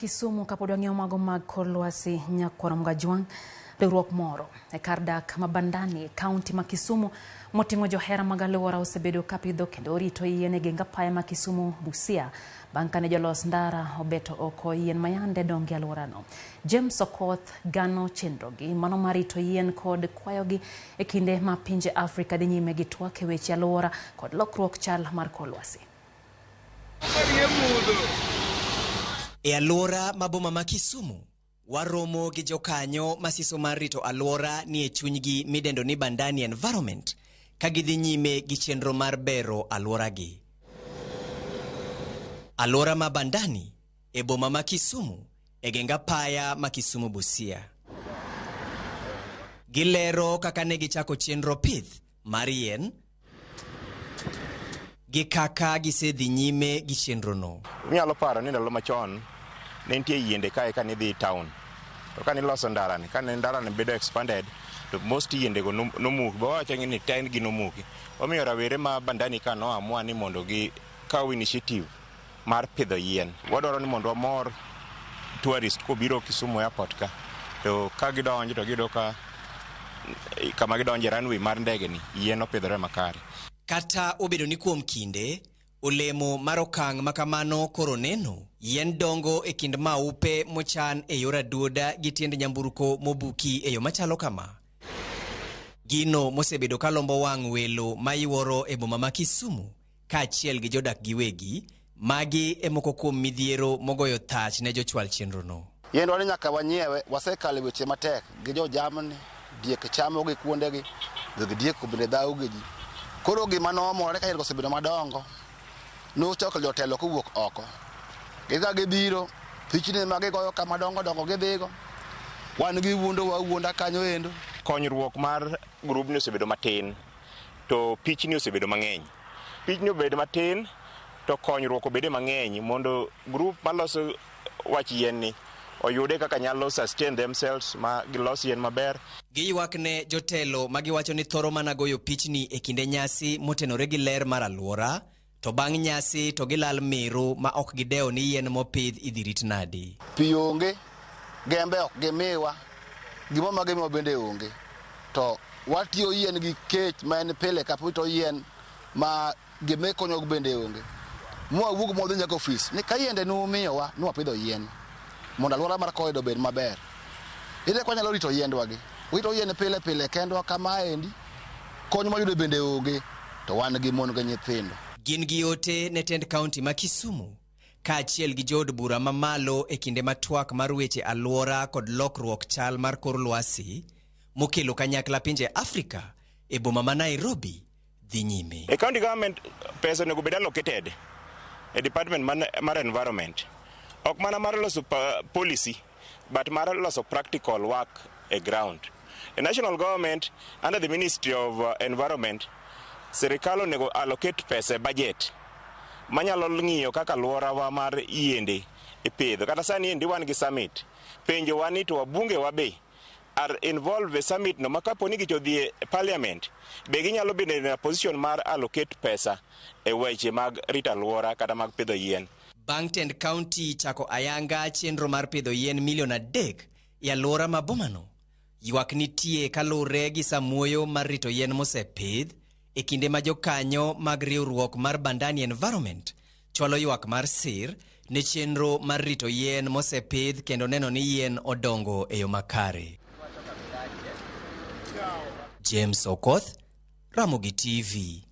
Kisumu kapod wang'iyo mago mag kor lwasi nyakwar Mgajwang' riwruok moro e kar dak ma Bandani e kaunti ma Kisumu moting'o johera mag alwora osebedo kapidho kendo rito yien e geng apaya ma Kisumu Busia bang' kane jolos ndara obeto oko yien mayande dongo e alworano. James Okoth gano chenrogi mano mar rito yien kod kwayogi e kinde ma pinje Afrika dhi nyime gi twak e weche alwora kod lokruok chal mar kor lwasi. E alwora ma boma ma Kisumu, waromo gi jokanyo ma siso mar rito alwora ni e chunygi midendo ni Bandani Environment ka gidhi nyime gi chenro mar bero alworagi. Alwora ma Bandani e boma ma Kisumu e geng apaya ma Kisumu Busia. Gilero kaka ne gichako chenro pith mar yien gi kaka gisedhi nyime gi chenrono. Inyalo paro ni ndalo machon ne nitie yiende kae ka nidhi town. To kane iloso ndarani, kane ndarani bedo expanded, to most yiendego nomuki. Be wawacho ni ten gi nomuki. Omiyo rawere ma Bandani ka no amua ni mondo gikaw initiative mar pidho yien. Wadwaro ni mondo wamor tourist kobiro Kisumu airport ka, to ka gidonjo to giyudo ka kama gidonje runway mar ndege ni yien opidhore makare. Kata obedo ni kuom kinde, olemo mar okang' ma kamano koro neno, yien dongo e kind maupe mochan e yor aduoda gi tiend nyamburko mobuki e yo machalo kama. Gino mosebedo kalombo wang' welo mayuoro e boma ma Kisumu kaachiel gi jodak giwegi, magi e moko kuom midhiero mogoyo thach ne jochwal chenrono. Yiendwa ni nyaka wanyiewe, wasekalo weche matek gi jo jamni, diek chamo gi kuondegi, dhog diek bende dhawo gi ji. Koro gima nomore ka yiengo osebedo madongo, nochoko jotelo kowuok oko. Gika gibiro, pichni ma gigoyo ka madongo dongo gidhigo. Wan giwuondo wawuonda kanyo endo. Konyruok mar grubni osebedo matin to pichni osebedo mang'eny. Pichni obed matin to konyruok obede mang'eny mondo grup maloso wach yien ni oyude kaka nyalo sustain themselves ma gilos yien maber. Giywak ne jotelo ma giwacho ni thoro mana goyo pichni e kinde nyasi motenore gi ler mar alwora, to bang' nyasi to gilal miru ma ok gidewo ni yien mopidh idhi rit nadi. Pi onge, gembe ok gimiwa, gimoro ma gimiwa bende onge. To watiyo yien gi kech ma en pile ka pile to yien ma gima konyo bende onge. Mwawuog mwadhi nyaka ofis ni ka yiende numiyowa nwapidho yien mondo alwora mar corridor obed maber. Ere kaka wanyalo rito yiendwa gi? Wito yien pile pile kendwa kamaendi, kony mwayudo bende onge to wan gi mon gi nyithindo. Gin gi ote ne tend kaunti ma Kisumu kaachiel gi jood bura mamalo e kinde ma twak mar weche alwora kod lokruok chal mar kor lwasi mokelo kanyakla pinje Afrika e boma ma Nairobi dhi nyime. E county government pesa onego bed allocated e department mar environment. Ok mana mar loso policy but mar loso practical work e ground. E national government under the Ministry of Environment, sirikal onego allocate pesa e budget manyalo ng'iyo kaka alworawa mar yiende ipidho. Kata sani endi wan gi summit. Penjo wa ni to wabunge wa be are involved e summit no ma kapo ni gicho dhi e parliament be ginyalo bedo in a position mar allocate pesa e weche mag rito alwora kata mag pidho yien. Bang' tend kaunti chako ayanga chenro mar pidho yien milion 3 e alwora ma bomano, ywak nitie kaluwre gi samuoyo mar rito yien mosepidh e kinde ma jokanyo mag riwruok mar Bandani Environment chwalo ywak mar sir ne chenro mar rito yien mosepidh kendo neno ni yien odongo e yo makare. James Okoth, Ramogi TV.